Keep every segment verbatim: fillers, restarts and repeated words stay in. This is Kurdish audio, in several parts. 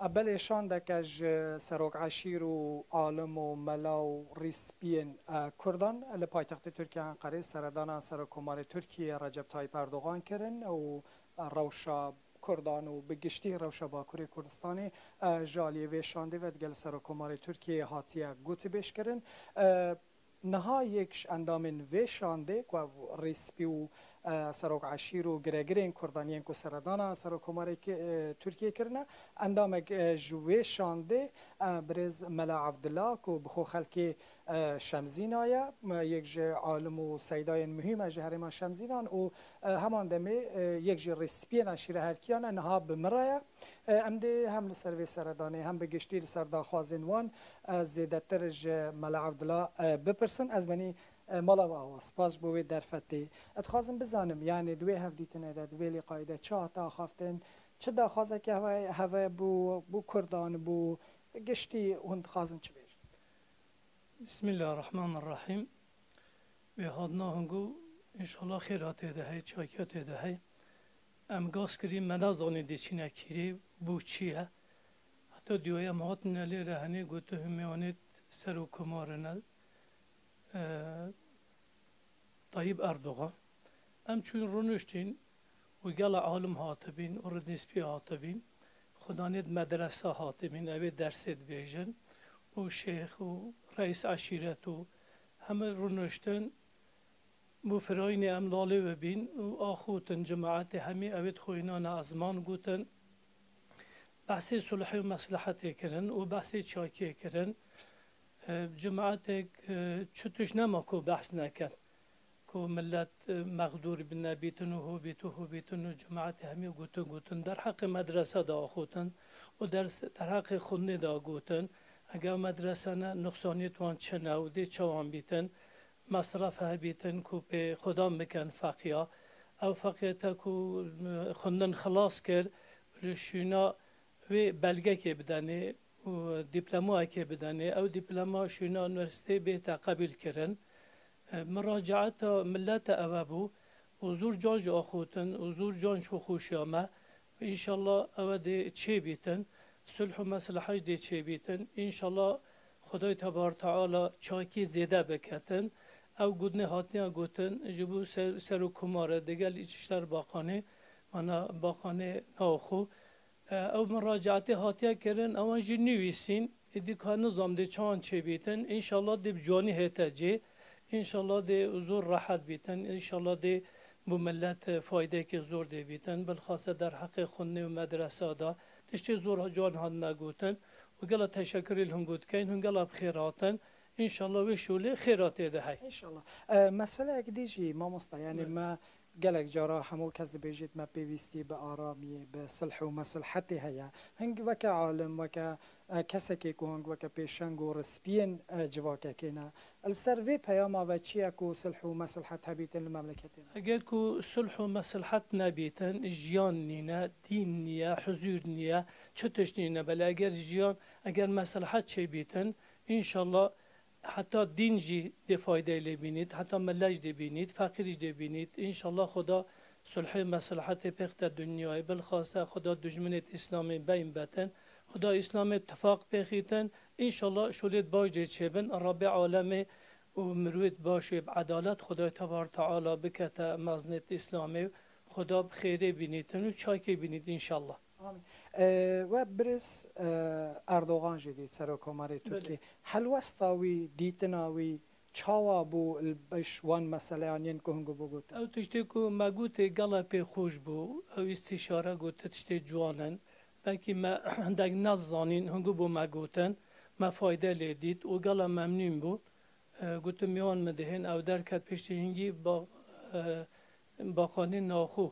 Belê, şandeke ji serok eşîr û alim û mela û rîspiyên, e, Kurdan li paytextê Tirkiye Enqerê seredana Serokkomarê Tirkiye Recep Tayyip Erdogan kirin û rewşa Kurdan û bi giştî rewşa Bakurê Kurdistanê, e, ji aliyê vê şandê ve digel Serokkomarê Tirkiyeyê hatiye gotibêjkirin. E, Niha yek ji endamên vê şandê ku ev rîspî û, e, serok eşîr û giregirên Kurdan yên ku seredana Serokkomarê ki-, e, Tirkiyê kirine, endamek, e, ji wê şandê, e, birêz Mela Evdila ku bi xwe xelkê, e, Şemzîna ye, e, yek ji alim û seydayên muhîm e ji herêma Şemzînan û, e, heman demê, e, yek ji rîspiyên eşîra Herkiyan e, niha bi min re ye. E, em dê hem li ser vê seredanê hem bi giştî li ser daxwazên wan, e, zêdetir ji Mela Evdila, e, bipirsin. Ez benî, e, mala we awa. Spas ji bo wê derfetê. Ez dixwazim bizanim, yanî di wê hevdîtinê de, di vê lîqayê de çi hate axaftin, çi daxwazeke heve, heve bû, bû Kurdan, bû giştî hûn dixwazin çi bêjin? Bismillahirrahmanirrahim. Wê hatina hingû, înşallah xêra tê de hey, çakiya tê de hey. Em gas kirî, me nezanî dê çîne kîrê, bû çi ye. Heta dîwayê em hatine lê re henê gotu himê wanê Serokkomarê ne, e, Tayyip Erdogan. Em çûn rûniştîn û gela alim hatibîn û rûniştî hatibîn. Xudanê di medresa hatibîn, ew ê dersê dibêjin û şêx û reîs eşîret û hemî rûniştin. Bo firayînê em lalê we bîn û axûtin, cemaetê hemî ew ê dixwînane ezman gotin. Behsê sulhê û meslehetê kirin û behsê çakiyê kirin. E, cemaetek, e, çi tişt nema ku behs nekin. Ku millet, e, mexdûr bîne bîtin û hû bît û hû bîtin û cemaetê hemî gotin, gotin. Derheqê medrese de axûtin û ders, derheqê xwendinê de gotin. Eger medrese ne, nuqsaniyê wan çi ne û dê çawan bîtin. Mesref hebîtin ku pê xwedan bikin feqiya. Ew feqiyete ku, e, xwendin xilas kir, li şûna wê belgekê bidenê û dîplomayekê bidenê. Ew dîploma şûna unîversîteyê bête qebûl kirin. E, muracaeta milete ewe bû û zûr can jî axûtin û zûr can ji xweşiya me. Înşallah ewe dê çêbîtin. Sulh û meslehet dê çêbîtin. Înşallah Xwedayê Tebar Teala çakî zêde biketin. Ew gudnê hatine gotin, ji bo ser, Serokkomarê digel Îçişler Bakanê, mana Bakanê Navxwe, e, ew muracaetê hatiye kirin, ewan jî nivîsîn, êdî ka nizam dê çawan çêbîtin. Înşallah dê bi ciwanî hête cê. Înşallah dê zor rehet bîtin. Înşallah dê bo millet, e, faydekê zor dê bîtin. Bilxase derheqê xwendinê û medresa da tiştê zor can hatine gotin. Û gela teşekkürê li hûn got dikeyn, hûn gela bi xêr hatin. Înşallah wê şolê xêra tê de hey. Înşallah. E, meseleyek dî jî mamosta, yanî Evet. me gelek cara hemû kes dibêjit me pêwîstî bi aramiyê, bi silh û mesilhetê heye. Hing weke alim, weke, e, kesekê ku hing weke pêşeng û rispiyên, e, civakekê ne. Li ser vê peyama ve çi ye ku silh û mesilhet hebîtin li memleketê me? Eger ku sulh û mesilhet nebîtin, jiyan nîne, dîn niye, huzûr niye, çi tişt nîne. Belê eger jiyan, eger mesilhet çêbîtin, înşallah heta dîn jî dê faydeyê lê bînît, heta millet jî dê bînît, feqîr jî dê bînît. Înşallah Xuda sulhê mesilhetê pêxte dinyayê. Bilxase Xuda dijminêt Îslamê beyn betin. Xuda Îslamê tifaq pêxîtin. Înşallah şolêt baş dê çêbin. Rabbê alemê û mirwêt baş ê bi edalet Xwedayê Tebar Teala bikete mezinêt Îslamê û Xweda bi xêrê bînîtin û çakê bînît înşallah. Amîn. E, we birêz, e, Erdogan jî dît, Serokkomarê Belê. Tirkiyê. Helwesta wî, dîtina wî çawa bû li beş wan meseleyan yên ku hûn got? Ew tiştê ku me gotê gela pê xweş bû, ew îstîşare gote tiştê ciwan in. Belkî me hindek nezanîn, hûn got bo me gotin, me fayde lê dît û gela memnûn bû. E, gotim, miwan min dihên, ew derket piştî hingî ba-, e, baqanî naxwe,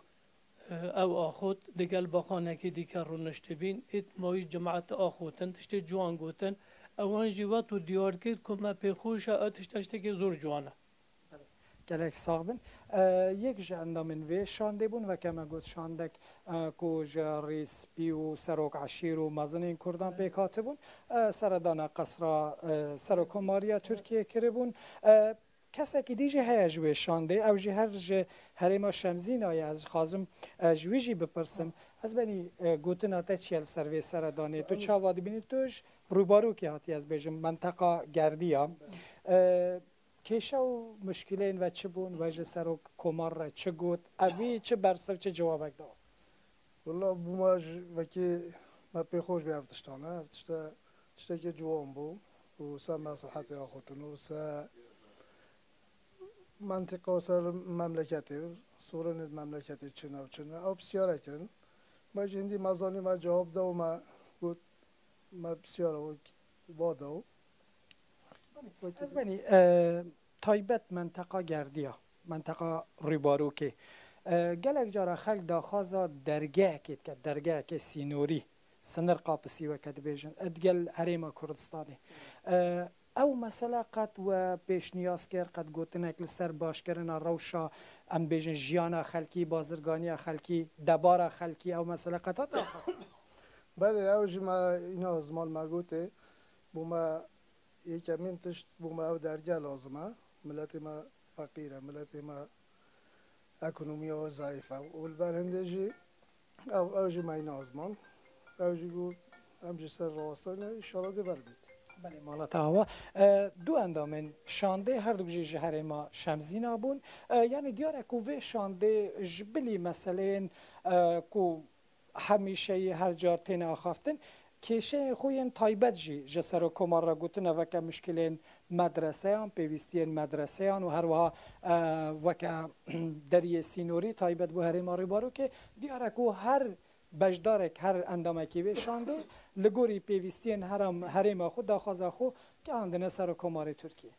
e, ew axut, digel baqanekî dîke rûniştibîn, ît mawî cemaet axutin, tiştê ciwan gotin. Ewan jî wet û diyar kir ku me pê xweş e, ew tişt tiştekî zor ciwan e. Gelek sax bin. E, yek ji endamên vê şandê bûn, weke me got, şandek, e, ku ji rîspî û serok eşîr û mezinên Kurdan pêk hatibûn, e, seredana qesra, e, Serokkomariya Tirkiyê kiribûn. E, Kesekî dî jî heye ji wê şandê, ew jî her ji herêma Şemzîna ye. Ez dixwazim, e, ji wî jî bipirsim. Ez benî, e, gotina te çi ye li ser vê seredanê? Tu çawa dibînî? Tu ji rûbarokê hatî, ez bêjim, menteqa Gerdiya. E, kêşe û muşkilên ve çi bûn? We ji serok komar re çi got? Evî çi bersiv, çi cewabek da? Wela bûma ji wekî me pê xweş bî ev tiştane. Ev tişte, tiştekî ciwan bû û se meslehetiya xwe tun û se Mentiqa ser memleketê, sorunê memleketê çi ne û çi ne. Ew pisyare kirin. Me jî hindî me zanî me cewab da û me got, me pisyara wek va da û Ez benî, e, taybet menteqa Gerdiya, menteqa Rûbarokê. E, gelek cara xelk daxwaza dergehekê dike, dergehekê sînorî, sinir qapisî weke dibêjin, e, digel Herêma Kurdistanê. E, Ew mesele qet we pêşniyaz kir, qet gotinek li ser başkirina rewşa, em bêjin, jiyana xelkî, bazirganiya xelkî, debara xelkî, ew mesele qet hat axa? Belê, ew jî me îna ziman me gotê, bû me yekemîn tişt, bû me ew derge lazim e. Miletê me feqîr e, miletê me ekonomiya wê zayîf e. Û li ber hindê jî ew, ew jî me îna ziman. Ew jî got, em jî ser rast in, înşallah dê ver bît. Belê, mala te ava. E, du endamên şandê, herduk jî ji herêma Şemzîna bûn. E, yanî diyar e ku vê şandê ji bilî meseleyên, e, ku hemîşeyî her car têne axaftin, kêşeyên xwe yên taybet jî ji serokkomar re gotine, weke muşkilên medreseyan, pêwîstiyên medreseyan û her wiha, e, weke deriyê sînorî taybet bo herêma Rûbarokê. Diyar e ku her beşdarek, her endamekî vê şandê li gorî pêwîstiyên herem-, herêma xwe, daxwaza xwe gihandine serokkomarê Tirkiyê.